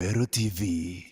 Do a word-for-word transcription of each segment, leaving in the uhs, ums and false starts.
Meru T V.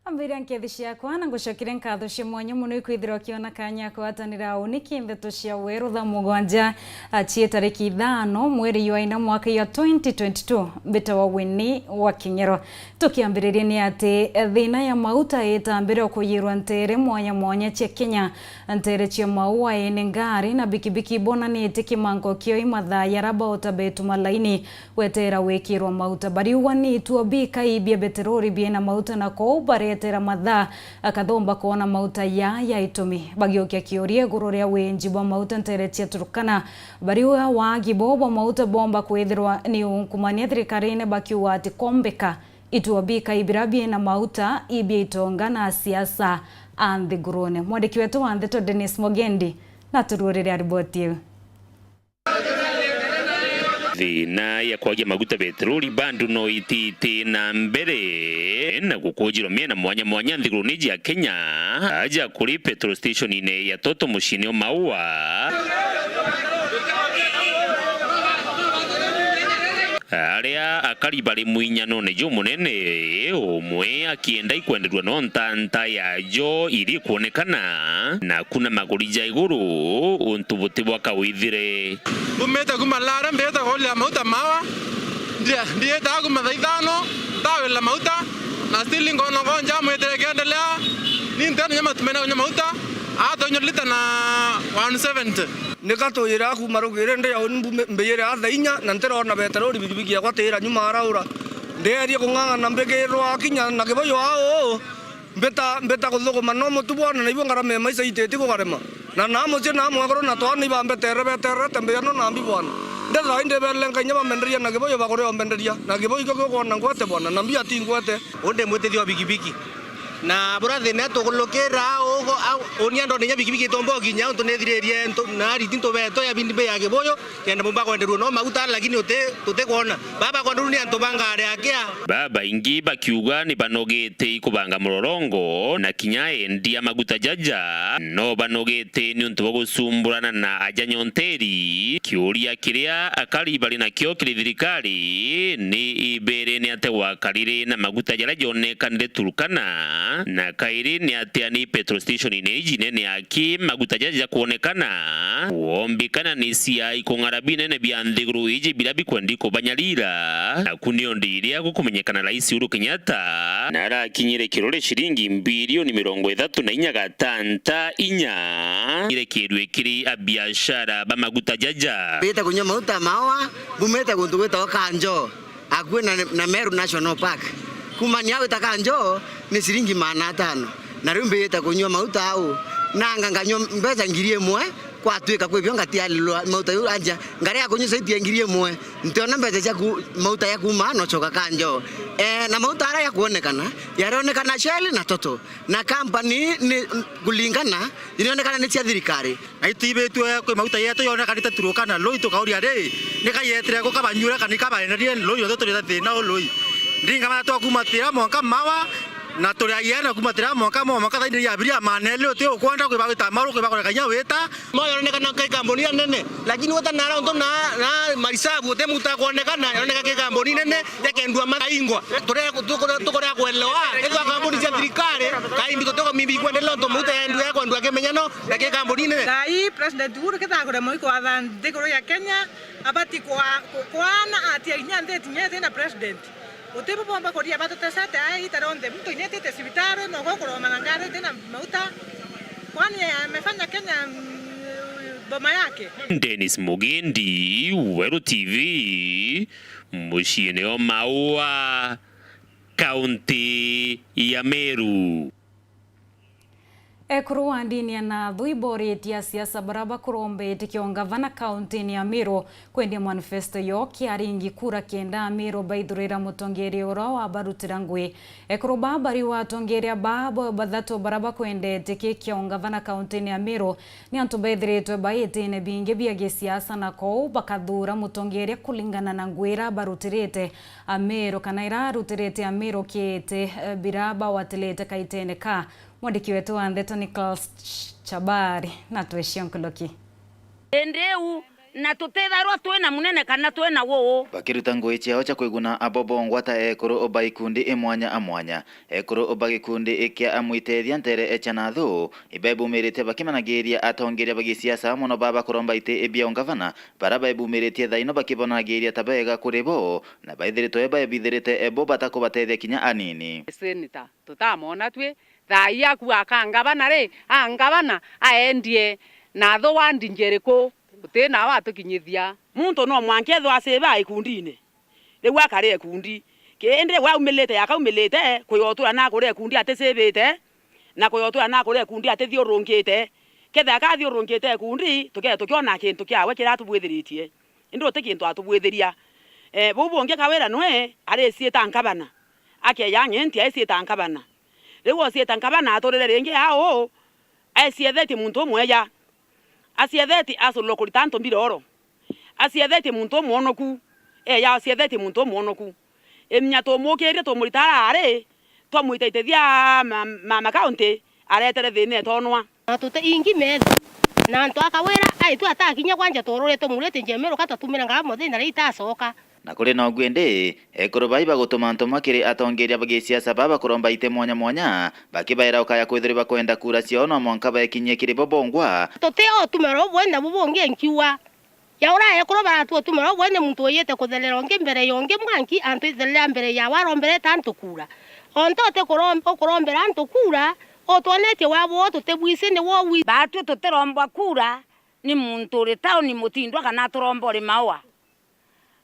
Ambiria nkethi ciakwa na ngucokire nkatho cia mwanya mono ikwithirwa kiona kanya kugwatanira uni ki ndeto cia weru thaa mugwanja, a, cie tariki ithano mweri jwa ina mwaka ya twenty twenty-two. Mbitawa Winnie wa King'ero. Tukiambiriria ni ati thina ya mauta itambire kuyirwa ntere mwanya mwanya cia Kenya. Ntere cia maua ene ngari na bikibiki ibonanite kimanko kio i mathaa ya raba utabetu malaini. Gweteera gwikirwa mauta. Bariuga ni ituo bikai bia beterori biena mauta na kou baretera mathaa akathomba kwona mauta ya ya itumi. Bagiokia kiuria iguru ria winji bwa mauta ntere cia Turkana. Bariuga wagi bo bwa mauta bomba kwithirwa ni unkumania thirikarine bakiuga ati kombeka ituo bikai bira biena mauta ibia itonga na siasa a nthigurune. Mwandiki wetu wa ndeto Dennis Mugendi naturuurire a riboti iu. Thina ya kwagia maguta beterori bandu no ititi na mbere, na gukujirwa miena mwanya mwanya nthigurune iji ya Kenya, aja kuri petrol station-ine ya Total muciine o Maua. Aria akari bari mwinyanone jumunene, umwe akienda ikwenderua no ntanta ya jo iri kwonekana, na kuna maguri ja iguru, untu buti bwa kawithire. Mbumite kuma Lare, mbite kugurira mauta Maua. Ndi-, ndiitaga kuma thaa ithano, ntawirira mauta, na still ngono ngonja mwitire kiendelea. Ni ntene nyama tumena kunywa mauta, atonya lita na one seventy. Nika tuyira kuma rugiri ndi yauni mbu-, mbiyire a thaa inya, na ntirona beterori bigibigi yakwa tiira nyuma araura. Ndierie kung'ang'ana mbigirwa kinya na kiboyo au. Mbita, mbita kuthuguma no mutu bwana, na ibu ngarama ya maisha ititi kugarema. Na, na mucii na mwekuru na twana ibambeterere, betererete mbiyano na mbi bwana. Ndetha indi belenga inya bamenderia na kiboyo bakuria ombenderia. Na kiboyo ikio kiukwona ngwete bwana, na mbia ti ngwete. Undi mwitithia wa bigibigi. Na bura thina tukulukira ugo, au, uni ando ninya bigibigi itomba ukinya, untu nithiririe ntu, na ariti ntubeto ya bindi mbi ya kibuyu. Kenda mumba kwenderua no maguta, lakini uti, tutikwona. Baba kwenderua ni antu ba ngari akia. Babaingi bakiuga ni banogete ikubanga murorongo, na kinya endia maguta jaja no banogete niuntu bwa gusumburana na aja nyonteri. Kiuria kiria akari bari nakio kiri thirikari ni ibere ni atia gwakarire na maguta jaria jonekanire Turkana, na kairi ni atia ni petrol station-ine iji nene aki maguta jaja jakwonekana, wombikana ni cia ikung'ara binene bia nthiguru iji biria bikwendi kubanyarira. Naku nio ndi iria gukumenyekana Rais Uhuru Kenyatta narakinyire kirore ciringi mbirioni mirongo ithatu na inya gatanta inya irekirwe kiri abiashara ba maguta jaja. Mbite kunywa mauta mawa, mbumite guntu gwitagwa Kanjo, akui na, na Meru National Park. Kumania gwita Kanjo ni ciringi maana atano, na riu mbite kunywa mauta au, nanga nganywa mbeca ngiri imwe, kwatuika kwibio ngatialilwa mauta jau anja, ngari ya kunywa saiti ya ngiri imwe, ntiona mbeca cia ku-, mauta ya kuma nocoka Kanjo. Eh, na mauta aria yakwonekana, yarionekana Shell na Total. Na company ni kulingana, irionekana ni cia thirikari. Na itwibitue kwi mauta yetu yonekanite Turkana, Lui tukauria ri, ni kayetire ku kabanyure kana ikabaenderie Lui, yonthe turi na thina u Lui. Ndinga mana twakumatira mwanka Mawa, na turi aiana kumatira mwanka Mawa, mwanka thaini ya abiria maneli uti ukwenda kwi bagwita maru, kwi bakoreka inya wita. Mawa yonekanaka i kambuni ya nene, lakini weta nara untu na, na marisabu uti muta kwonekana, yoneka ki kambuni nene. Yakendua makaingwa. Turia-, tukore-, tukorea kuelewa. Ethwa kambuni cia thirikari, kaindi gutiko mimbi ikwendelea untu mauta yaendua yakwendua kimenyano, na ki kambuni nene. Thaa ii, President Uhuru kethagure moi kwatha nthiguru ya Kenya, abati kwa-, ku-, kwana atia inya nthi tinya ithina president. Guti bubomba kuria batutesete aa ita rionthe. Mtu inyetite cibitari, no gukuroma na ngari itina mauta. Kwani amefanya Kenya, mm, boma yake? Dennis Mugendi, Weru T V, muciine o Maua, kaunti ya Meru. Ekuru wa ndini ya Nathu ibooritie asiasa baria bakuromba itikio ngavana kauntiine ya Meru kwendia manifesto yo kiaringi kura kenda Ameru baithurira mutongeria uria wabarutira ngui. Ekuru baa bari wa atongeria baa bo bathatu baria bakwenda itikio kio ngavana kauntiine ya Meru ni antu bethiritwe baitine bingi bia gisiasa na kou bakathuura mutongeria kuringana na ngui iria barutirite Ameru kana iria arutirite Ameru kiiti, eh, biria bawatilite kaitene ka. Mwandiki wetu wa ndeto Nicholas Ch-, Chabari na twecio nkuruki. Indi iu, na tutithairwa twi na munene kana twi na uu. Bakiruta ngui ciao cia kwiguna abo bongwa ta ekuru ba ikundi i mwanya a mwanya, ekuru ba gikundi kia Amwitethia Ntere cia Nathu, ibaibumiritie bakimanagiria atongeria ba gisiasa mono baa bakuromba iti bia ungavana, baria baibumiritie thaino bakibonanagiria ta bega kuri bo, na baithiritwe baibithirite bo batakubatethia kinya anini. Senator, tutamona twi, thaa ii akua ka ngavana ri, a ngavana aendie na athu wa ndingi iriku? Guti nawe atukinyithia. Muntu no mwanka ethwa acivaa ikundine, riu akari ikundi. Kindi we aumilite, akaumilite kuya utwira na akuria ikundi aticivite, na kuya utwira na akuria ikundi atithiurungite. Kethira akathiurungite ikundi, tuke tukiona kintu kiawe kiria atubwithiritie. Indi uti kintu atubwithiria. Eh, buu bungi Kawira nwe ariciita nkabana. Akeya ng'enti aiciita nkabana. Riu ociita nkabana aturire ringi au, aiciethetie muntu umweya. Aciethetie aculwa kurita antu mbiroro. Aciethetie muntu umwonoku. Eya aciethetie muntu umwonoku. Iminya tumukirie tumurita arari, twamwita itithia ma, ma, ma county, aretere thina etonwa. Na tuti ingi metho. Na antu a Kawira aitu atakinya kwanja tuururite muriti njemero katatumire ngara muthenya na itacoka. Na kuri na uguo indi, ekuru bai bagutuma ntuma kiri atongeria ba gisiasa baa bakuromba iti mwanya mwanya, bakibaira ukaya kwithirwa bakwenda kura ciao no mwanka baekinyie kiri bo bongwa. Tuti o utumiro bwene bu bungi nkiuga. Ya uria ekuru baratu utumiro bwene muntu wiyite kutherera ungi mbere ya ungi mwanki antu itherera mbere ya waromberete antu kura. Ontu uti kurom-, ukurombera antu kura, utwonetie wabo tutibwisi ni wo wi. Baatu tutirombwa kura ni muntu uri tauni mutindwa kana aturomba uri maua.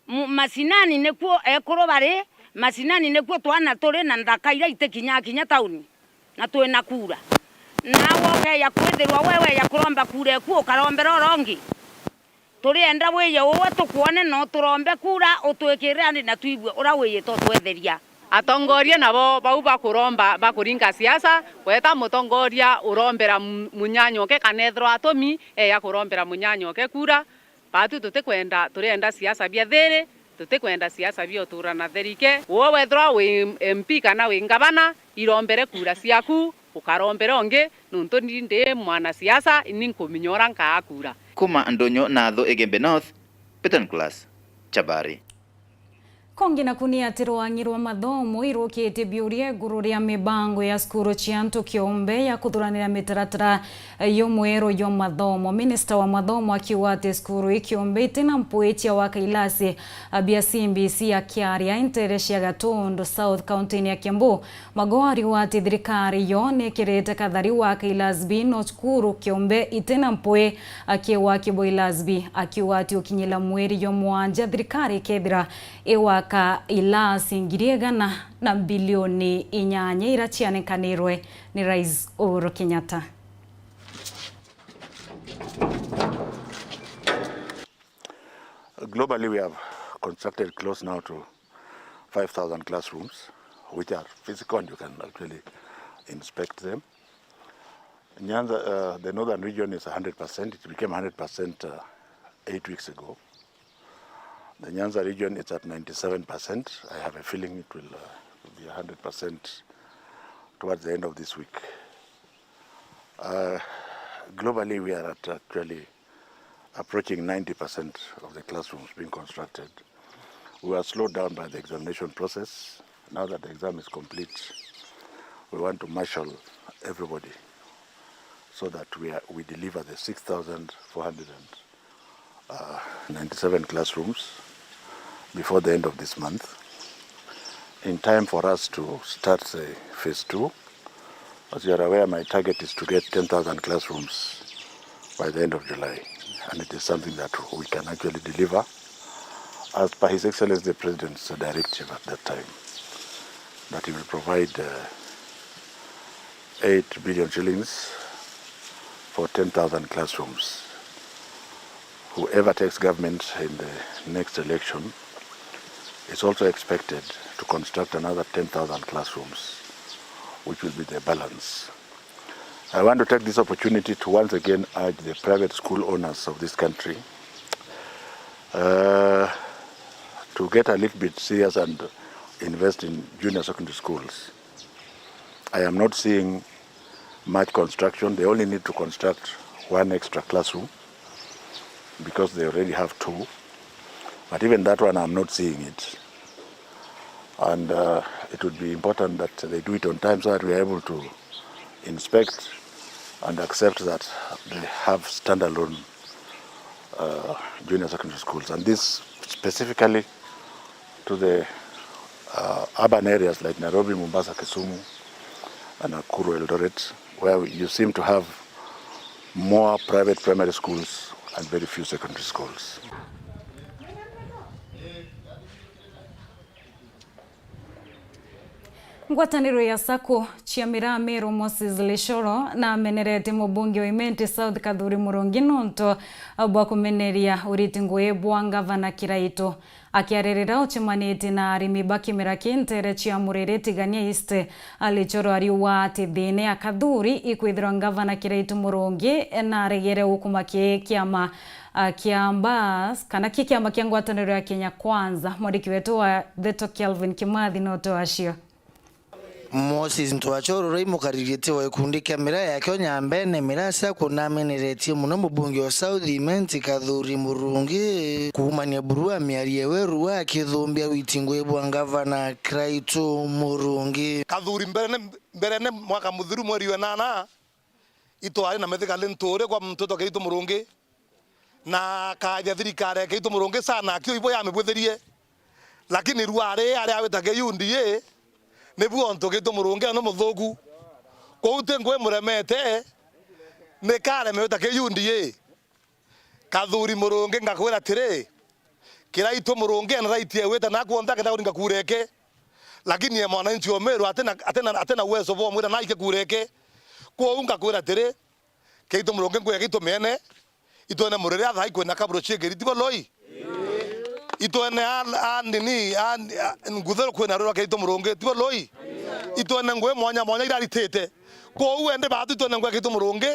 Mu-, macinani nikuo ekuru bari, macinani nikuo twana turi na nthaka iria itikinyaga kinya tauni, na twina kura. Nawe ukeya kwithirwa we weya kuromba kura eku, ukarombera uria ungi. Turienda wiye uwe tukwone na uturombe kura, utwikirire andi na twigue uria wiyite utwetheria. Atongoria nabo bau bakuromba, bakuringa siasa, gweta mutongoria urombera mu-, munyanyoke, kana ethirwa atumi eya kurombera munyanyoke kura, Baatu tutikwenda, turienda siasa bia thiri, tutikwenda siasa bia uturana therike. Uwe wethirwa wi M P kana wi ngavana, irombere kura ciaku, ukarombere ungi, nuntu ni ndi mwana siasa, ni nkumenya uria nkaa kura. Kuma Ndunyu na Athu Igembe North, Peter Nicholas Chabari. Kongi naku ni ati rwang'i rwa mathomo irukitie biuria iguru ria mibango ya cukuru cia antu kiumbe ya kuthuranira mitaratara yumweru jwa mathomo. Minista wa mathomo akiuga ati cukuru ii kiumbe itina mpui cia waka ilasi bia C B C akiaria ntere cia Gatundu South, kaunti-ini ya Kiambu. Magoha ariuga ati thirikari yo nikirite kathari waka ilasi bii no cukuru kiumbe itina mpui akiwaki bwa ilasi bii. Akiuga ati ukinyila mweri jwa mwanja thirikari ikethira iwaka ilasi ngiri igana na bilioni inyanya iria cianekanirwe ni Rais Uhuru Kenyatta. Globally, we have constructed close now to five thousand classrooms, which are physical and you can actually inspect them. Nyanza, uh, the northern region is a hundred percent. It became a hundred percent, uh, eight weeks ago. The Nyanza region is at ninety-seven percent. I have a feeling it will, uh, be a hundred percent towards the end of this week. Uh, globally, we are at actually approaching ninety percent of the classrooms being constructed. We were slowed down by the examination process. Now that the exam is complete, we want to marshal everybody so that we are, we deliver the six thousand four hundred and, uh, ninety-seven classrooms before the end of this month. In time for us to start the phase two, as you are aware, my target is to get ten thousand classrooms by the end of July, and it is something that we can actually deliver as per His Excellency the President's directive at that time, that he will provide, uh, eight billion shillings for ten thousand classrooms. Whoever takes government in the next election is also expected to construct another ten thousand classrooms, which will be the balance. I want to take this opportunity to once again urge the private school owners of this country, uh, to get a little bit serious and invest in junior secondary schools. I am not seeing much construction. They only need to construct one extra classroom because they already have two. But even that one, I'm not seeing it. And, uh, it would be important that they do it on time so that we are able to inspect and accept that they have standalone, uh, junior secondary schools. And this specifically to the, uh, urban areas like Nairobi, Mombasa, Kisumu, and Nakuru, Eldoret, where you seem to have more private primary schools and very few secondary schools. Ngwataniro ya sacco cia miraa Meru Moses Lishoro nameneretie mubunge wa Imenti South Kathuri Murungi nontu bwa kumeneria uriti ngui bwa ngavana Kiraitu. Akiaririra ucemanitie na arimi ba kimera ki ntere cia Murere Tigania East, Lishoro ariuga ati thiina ya Kathuri ikwithirwa ngavana Kiraitu Murungi naregere gukuma ki kiama a, kia Mbas, kana ki kiama kia ngwataniro ya Kenya Kwanza. Mwandiki wetu wa Ndeto Kelvin Kimathi no tuacio. Moses Ntwachoro uria i mukariri wa gikundi kia miraa ya Kenya Mbene Miraa Sacco nameneretie muno mubunge wa South Imenti Kathuri Murungi kuumania buru wa miario ewe ru akithumbia witi ngui bwa ngavana Kiraitu Murungi. Kathuri mbere ni, mbere ni mwaka muthiru mweri wa nana, itwari na methikali nturi kwa muntu witwa Kiraitu Murungi, na akaja thirikari ya Kiraitu Murungi sana akio ibo yamibwithirie, lakini rwari ari awita ki U D A, nibu ontu Kiraitu Murungi ni muthuku. Kwou ti ngui muremete, ni kareme wita ki U D A. Kathuri Murungi ngakwira atiri, Kiraitu Murungi ena right ya gwita na kwonta akenda kuringa kura eke, lakini e mwananchi o Meru atina, atina, atina uwezo bwa umwira na aike kura eke. Kwou ngakwira atiri, Kiraitu Murungi ngwira Kiraitu miene, itwene Murere a thai kwina kaburo ciigiri, tibo loi? Itwene a, a nini, a, a, nguthero kwina rura Kiraitu Murungi, tibo loi? Itwene ngui mwanya mwanya iraritite. Kwou ende baatu itwene ngui Kiraitu Murungi,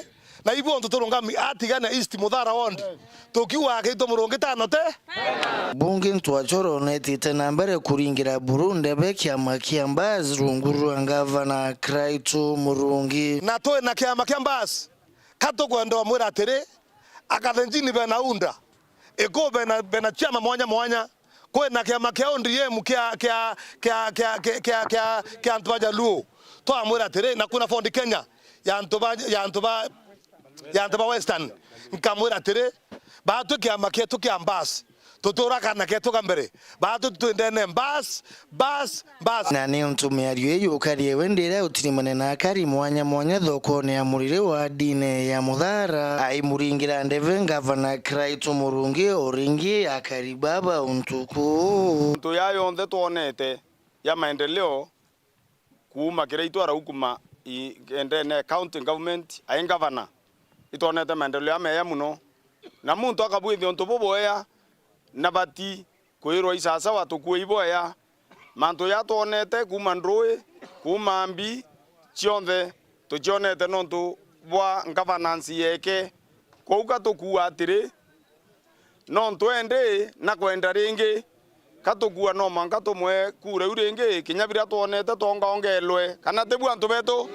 na ibu ontu turungami atigane East Muthara Ward, tukiuga Kiraitu Murungi tano te. Bunge Ntwachoro netite na mbere kuringira buru ndebe kiama kia Mbas rungu rwa ngavana Kiraitu Murungi. Na twina kiama kia Mbas, ka tukwenda umwira atiri, akathenjini bena unda, iku bena, bena ciama mwanya mwanya, kwina kiama kia O D M kia, kia, kia, kia, kia, kia, kia, kia antu ba Jaluo, twamwira atiri, na kuna Ford Kenya ya antu ba, ya antu ba, ya antu ba Western, nkamwira atiri, baatwi kiama kietu kia Mbas, tuturakana ketu ka mbere, baatwi twindene Mbas, Mbas, Mbas. Na ni untu miario ii yukarie we ndira utirimane na akari mwanya mwanya thokone ya Murire wa ndine ya Muthara, aimuringira ndebe ngavana Kiraitu Murungi o ringi akari baba untuku. Untu ya yonthe twonete ya maendeleo kuuma Kiraitu araukuma i, endene county government ai ngavana, itwonete maendeleo ya meya muno, na muntu akabwithia untu bubuea na bati kwirwa isasawa tukue iboea. Mantu ja twonete kuuma ndrui, kuuma mbi, cionthe tucionete nontu bwa governance yeke. Kwou ka tukua atiri, nontu endi na kwenda ringi, ka tukua no mwanka tumwe kura iu ringi, kinya biria twonete twongaongelwe, kana tibu antu betu?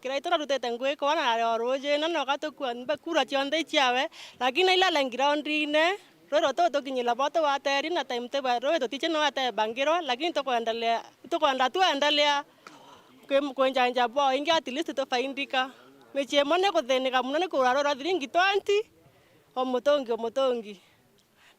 Kiraitu narutite ngui kwana na rujina, no ka tukua mbe kura cionthe iciawe, lakini ailale ngiroundine. Rwiro tutukinyila bo tuwateri na time table rwi tutiche no atebangirwa, lakini tukwendelea, tukwenda tuendelea kwi-, kwinjanja bo ingi, at least tufaindika. Michie imwe ni kuthinika muno ni kugura rwiro thiringi twenty o mutungi o mutungi.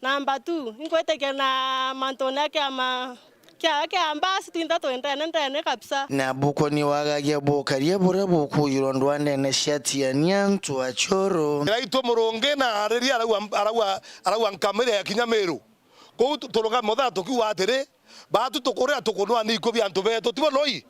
Number two, inkwitikia na mantune kia ma Kiaga kia mbasi twinthe twintene ntene kabisa. Na bukoni wagagia bukaria buria bukuirwa ndwandene cia Tiania Ntuachuru. Iraitu Murungi na ariria arauga, arauga, arauga nkamira ya kinya Miru. Kuu tu-, turugame uthaa tukiuga atiri, baatu tukuria tukunwa ni ikuu bia antu beetu, tibo noi?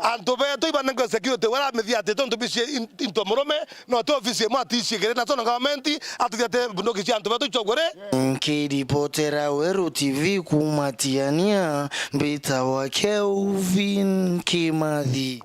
Antu beetu ibanengwe security, wala amithia ati tontu bici in-, into murume, no ti ofisi imwe ati ici igiri, national government atuthia ati bunduki cia antu beetu icogwe ri? Nkiripotera Weru T V kuuma Tiania, mbitagwa Kelvin Kimathi.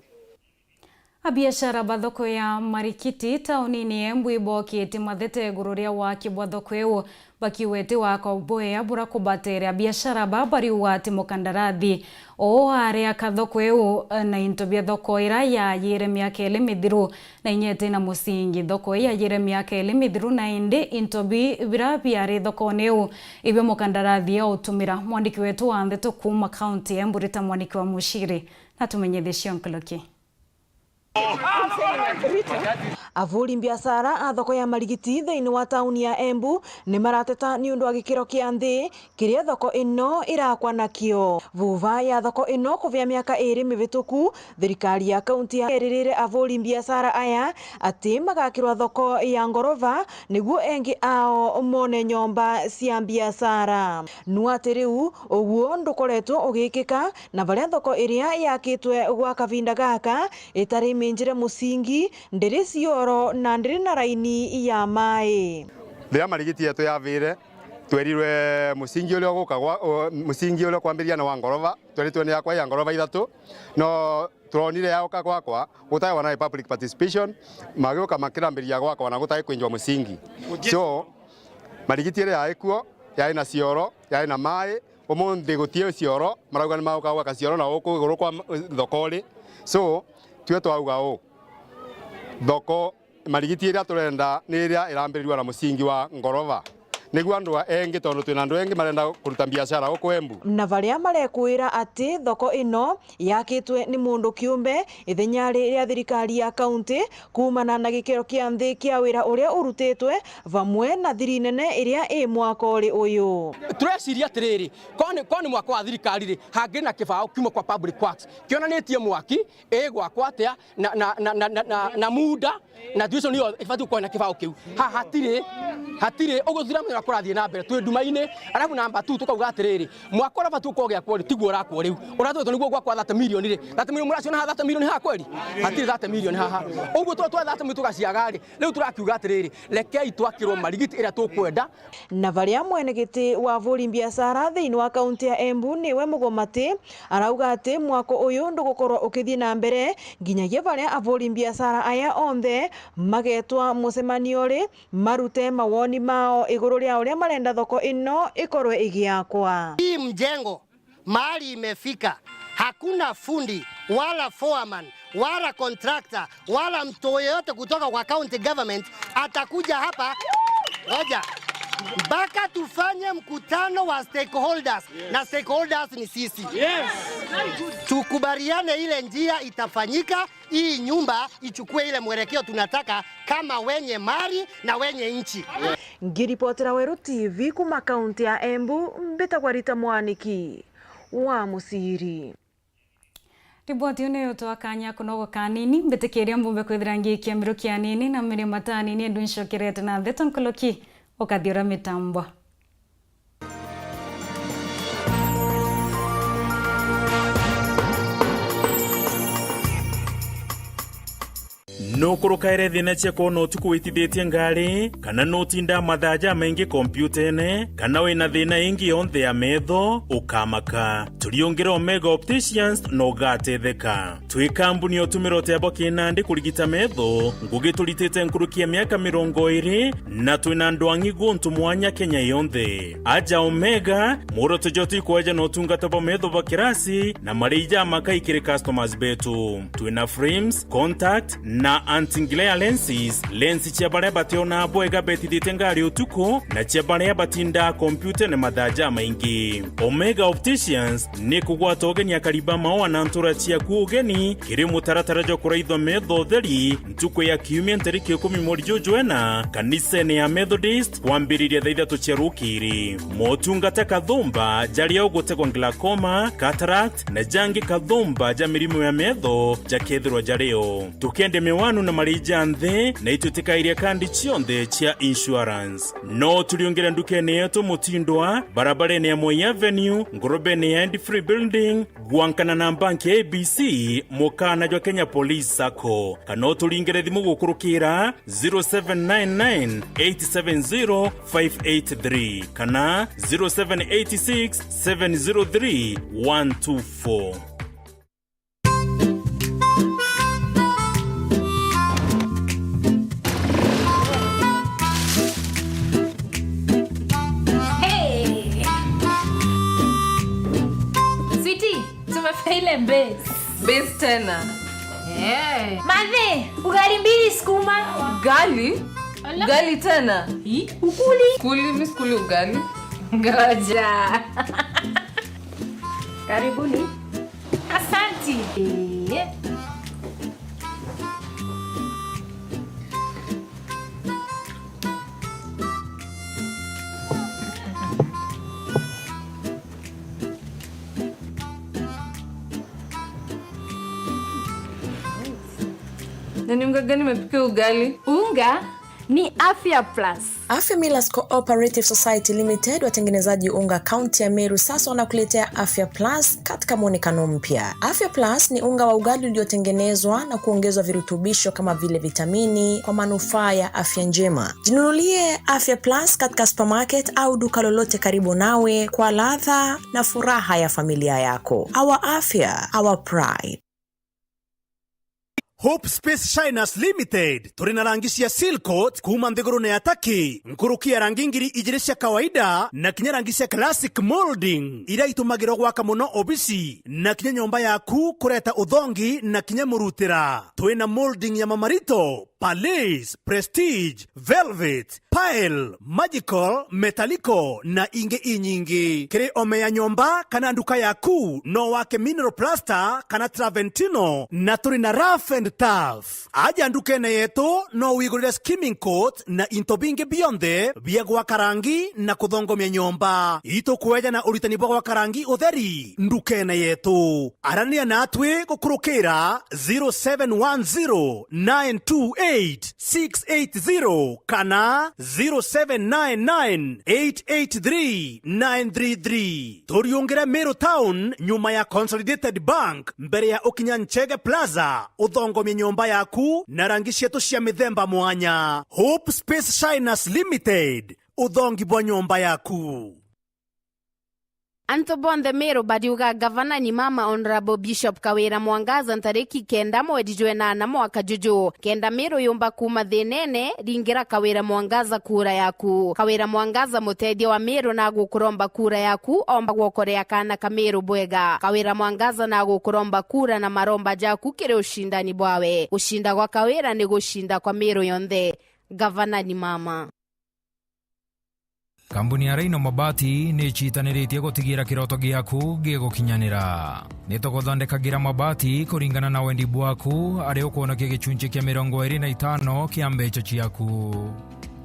Abiashara ba thoko ya Marikiti taunini Embu ibokitie mathete iguru ria waki bwa thoko iu, bakiuga ati wako bwea bura kubateera abiashara ba bariuga ati mukandarathi oo ari aka thoko iu, na into bia thoko ira yayire miaka iri mithiru na inya iti na musingi. Thoko ii yayire miaka iri mithiru na indi into bi-, bira biari thokone iu ibio mukandarathi autumira. Mwandiki wetu wa ndeto kuuma kaunti ya Embu Rita Mwaniki wa Muciri natumenyithicie nkuruki. Avuri mbiacara a thoko ya Marigiti thiini wa tauni ya Embu ni marateta niundu wa gikiro kia nthi kiria thoko ino irakwa nakio. Vuva ya thoko ino kuvia miaka iri mivituku, thirikari ya kaunti ya eririre avuri mbiacara aya ati magakirwa thoko ya ngorova niguo engi ao mone nyomba cia mbiacara. Nu ati riu uguo ndukoretwo ugikika, na varia thoko iria yakitwe gwa kavinda gaka itari minjire musingi, ndiri cioro na ndiri na raini ya mai. Riria Marigiti yetu yavire, twerirwe musingi uria uguka gwa, u-, musingi uria ukwambiriria ni wa ngorova, tweritwe ni yakwa ya ngorova ithatu, no turonire yauka gwakwa gutai wana public participation, magiuka makirambiriria gwakwa na gutai kwinjwa musingi. So, Marigiti iria yai kuo, yai na cioro, yai na mai, umunthi gutii cioro, marauga ni magauka gwaka cioro na guku iguru kwa m-, thoko ri. So, tue twauga uu, thoko Marigiti iria turenda ni iria irambirirua na musingi wa ngorova. Niguo andu a-, engi, tondu twina andu engi marenda kuruta mbiacara guku Embu. Na varia marekwira ati thoko ino yakitwe ni mundu kiumbe, ithenya riria thirikari ya kaunti kuumana na gikiro kia nthi kia wira uria urutitwe, vamwe na thiri nene iria i mwakori uyu. Tureciria atiriri, korwo ni, korwo ni mwako wa thirikari ri, hangi na kibao kiuma kwa Public Works kionanitie mwaki igwakwa atia na, na, na muda, na tuition iyo ibati gukorwo na kibao kiu. Ha, hatiri, hatiri, uguo turamenya kurathie na mbere, twi nduma-ini. Alafu namba two, tukauga atiriri, mwako uria ubati gukorwo ugiakwo ri, tiguo urakwo riu. Uratwetwo niguo gwakwa thirty million ri, thirty million muraciona ha thirty million ha kweli? Hatiri thirty million haha. Uguo twa, twa thirty million tugaciaga ri, riu turakiuga atiriri, rekei twakirwo Marigiti iria tukwenda. Na varia mwene giti wa avuri mbiacara thiini wa kaunti ya Embu niwe Mugomati, arauga ati mwako uyu ndugukorwo ukithii na mbere nginyagia varia avuri mbiacara aya onthe magetwa mucemanio ri, marute mawoni mao iguru ria uria marenda thoko ino ikorwe igiakwa. Hii mjengo mahali imefika, hakuna fundi wala foreman wala contractor wala mtu yeyote kutoka kwa county government atakuja hapa. Ngoja. Mpaka tufanye mkutano wa stakeholders. Na stakeholders ni sisi. Tukubaliane ile njia itafanyika, hii nyumba ichukue ile mwelekeo tunataka kama wenye mali na wenye nchi. Ngiripotera Weru T V kuuma kaunti ya Embu, mbitagwa Rita Mwaniki wa Muciri. Riboti iu ni yutwa kanya kunogoka anini. Mbitikiria mbumbe kwithira ngiikia miruki anini na mirimata anini, endu ncokerete na ntheto nkuluki ukathi uria mitambo. Nukurukaire thina cia kwona utuku witithitie ngari, kana nutindaa mathaa jamaingi kompyutene, kana wina thina ingi yonthe ya metho, ukamaka. Turiungire Omega Opticians na ugatetheka. Twi kambuni ya utumira utebo kinandi kurigita metho, ngugi turitite nkuruki ya miaka mirongo iri, na twina ndwang'i guntu mwanya Kenya yonthe. Aja Omega, mworoto jwetu ikweja na utungata bwa metho bwa kirasi na marei jamaka ikiri customers betu. Twina frames, contact na Anti-glare lenses, lensi cia baria bationa bwega betithite ngari utuku, na cia baria batindaa kompyutene mathaa jamaingi. Omega Opticians ni kugwata ugeni akari ba maua na ntura ciaku ugeni kiri mutaratara jwa kuraithwa metho utheri ntuku ya kiumia ntariki ikumi mweri juju jwena kanisene ya Methodist kwambiriria thaa ithatu cia rukiri. Motungata kathumba jaria ugutegwa glaucoma, cataract, na jangi kathumba ja mirimo ya metho jakethirwa jario. Tukende miwanu na mariji ja nthi, na itwitikairia kandi cionthe cia insurance. No turiungire ndukene yetu Mutindwa, barabarene ya Moi Avenue, ngurubene ya End Free Building, gwankana na banki ya A B C, mukana jwa Kenya Police Sacco. Kana uturingire thimu gukurukira zero seven nine nine eight seven zero five eight three kana zero seven eight six seven zero three one two four. Hey! Sweetie, tumefika ile base. Base tena. Eh. Mathe, ugali mbili sukuma. Ugali? Ala. Ugali tena? Hi? Ukuli? Kuli, mi sikuli ugali. Ngoja. Karibuni. Asanti. Eh. Na ni unga gani imepika ugali? Unga ni Afya Plus. Afya Millers Cooperative Society Limited, watengenezaji unga kaunti ya Meru, sasa wanakuletea Afya Plus katika mwonekano mpya. Afya Plus ni unga wa ugali uliotengenezwa na kuongezwa virutubisho kama vile vitamini kwa manufaa ya afya njema. Jinunulie Afya Plus katika supermarket au duka lolote karibu nawe kwa ladha na furaha ya familia yako. Our afya, our pride. Hope Space Shiners Limited, turi na rangi cia Seal Coat kuuma nthigurune ya Turkey, nkuruki ya rangi ngiri ijiri cia kawaida, na kinya rangi cia classic molding, iria itumagirwa gwaka mono obisi, na kinya nyomba yaku kureta uthongi na kinya murutira. Twi na molding ya mamarito, Palace, Prestige, Velvet, Pearl, Magical, Metallico na ingi inyingi. Kiri ome ya nyomba kana nduka yaku, no wake mineral plaster kana Travertino, na turi na rough and tough. Aja ndukene yetu, no wigurire skimming coat na into bingi bionthe bia gwaka rangi na kuthongomia nyomba. Itukweja na uritani bwa gwaka rangi utheri ndukene yetu. Arania natwi gukurukira zero seven one zero nine two eight six eight zero kana zero seven nine nine eight eight three nine three three. Turiungire Meru Town, nyuma ya Consolidated Bank, mbere ya ukinya Nchege Plaza, uthongomie nyomba yaku na rangi cietu cia mithemba mwanya. Hope Space Shiners Limited, uthongi bwa nyomba yaku. Antu bonthe Meru bariuga gavana ni mama Honourable Bishop Kawira Mwangaza ntariki kenda mweri jwenana mwaka juju. Kenda Meru yumba kuuma thinene, ringira Kawira Mwangaza kura yaku. Kawira Mwangaza mutethia wa Meru na agukuromba kura yaku, omba gwokorea kaana ka Meru bwega. Kawira Mwangaza na agukuromba kura na maromba jaku kiri ucindani bwawe. Gucinda gwa Kawira ni gucinda kwa Meru yonthe. Gavana ni mama. Kambuni ya Rhino Mabati ni icitaniritie gutigira kiroto giaku gigukinyanira. Ni tuguthondekagira mabati kuringana na wendi bwaku, aria ukwonokia gicunci kia mirongo iri na itano kia mbeca ciaku.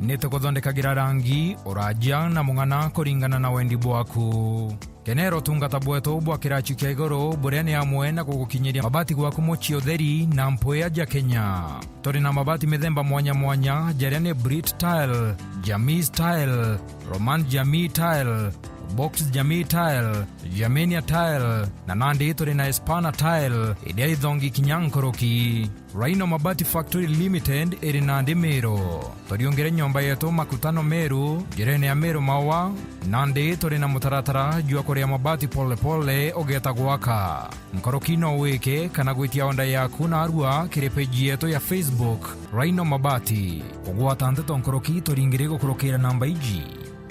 Ni tuguthondekagira rangi, uraja na mung'ana kuringana na wendi bwaku. Kenera utungata bwetu bwa kiraci kia iguru, buria ni amwe na gugukinyiria mabati gwaku mucii utheri na mpwea ja Kenya. Turi na mabati mithemba mwanya mwanya, jaria ni Brit Tile, Jamis Tile, Roman Jamii Tile, Box Jamii Tile, Germania Tile, na nandi turi na Espana Tile, iria ithongi kinya nkuruki. Rhino Mabati Factory Limited iri nandi Meru. Turiungire nyomba yetu Makutano Meru, njirene ya Meru Maua, nandi turi na mutaratara jwa kuria mabati pole pole ugeta gwaka. Nkuruki no wike kana gwitia order yaku narua kiri page yetu ya Facebook, Rhino Mabati. Kugwata nteto nkuruki turingire gukurukira namba iji.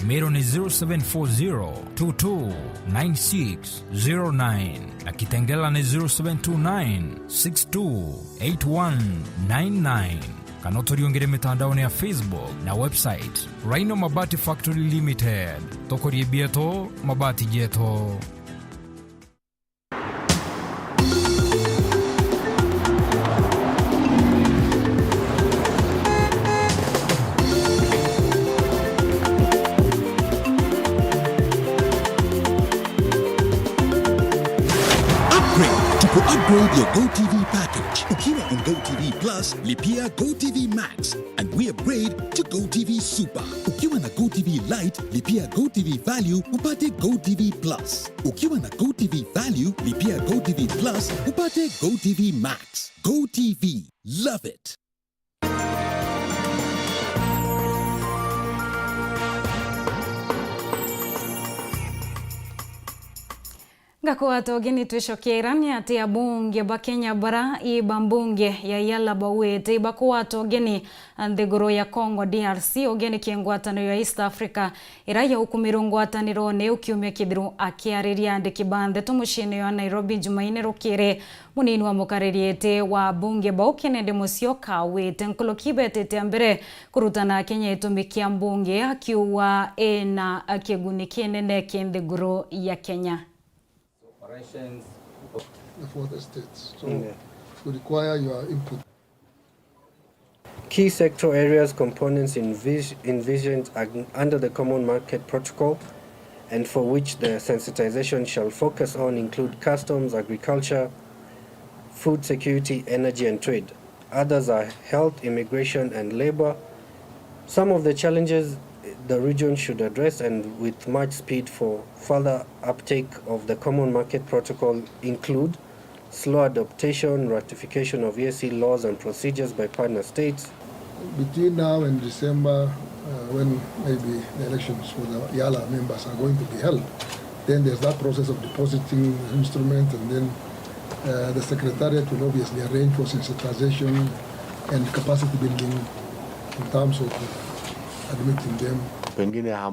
Meru ni zero seven four zero two two nine six zero nine na Kitengela ni zero seven two nine six two eight one nine nine. Kana uturiungire mitandaone ya Facebook na website. Rhino Mabati Factory Limited. Tukurie bietu, mabati jetu. Upgrade. Tuku upgrade your GoTV package. Ukiwa on GoTV Plus, lipia GoTV Max. And we upgrade to GoTV Super. Ukiwa na GoTV Lite, lipia GoTV Value upate GoTV Plus. Ukiwa na GoTV Value, lipia GoTV Plus upate GoTV Max. GoTV. Love it. Ngakugwata ugeni twicokera ni ati abunge ba Kenya bara i ba mbunge ya Yala bauite ibakugwata ugeni nthiguru ya Congo D R C, ugeni ki ngwataniro ya East Africa ira yaukumirwe ngwatanirone iu kiumia kithiru. Akiariria andiki ba ndeto muciine wa Nairobi Jumaine rukiri, munini wa mukariri iti wa abunge bau Kennedy Musyoka auite nkuruki betite mbere kurutana Kenya itumi kia mbunge, akiuga ina kiguni kinene ki nthiguru ya Kenya. The fourth estate. So, yeah, we require your input. Key sector areas components envis- envisioned ag- under the Common Market Protocol and for which the sensitization shall focus on include customs, agriculture, food security, energy and trade. Others are health, immigration and labor. Some of the challenges the region should address and with much speed for further uptake of the Common Market Protocol include slow adoption, ratification of E A C laws and procedures by partner states. Between now and December, uh, when maybe the elections for the Yala members are going to be held, then there's that process of depositing the instrument, and then, uh, the secretariat will obviously arrange for sensitization and capacity building in terms of, uh, admitting them. Pengine ham-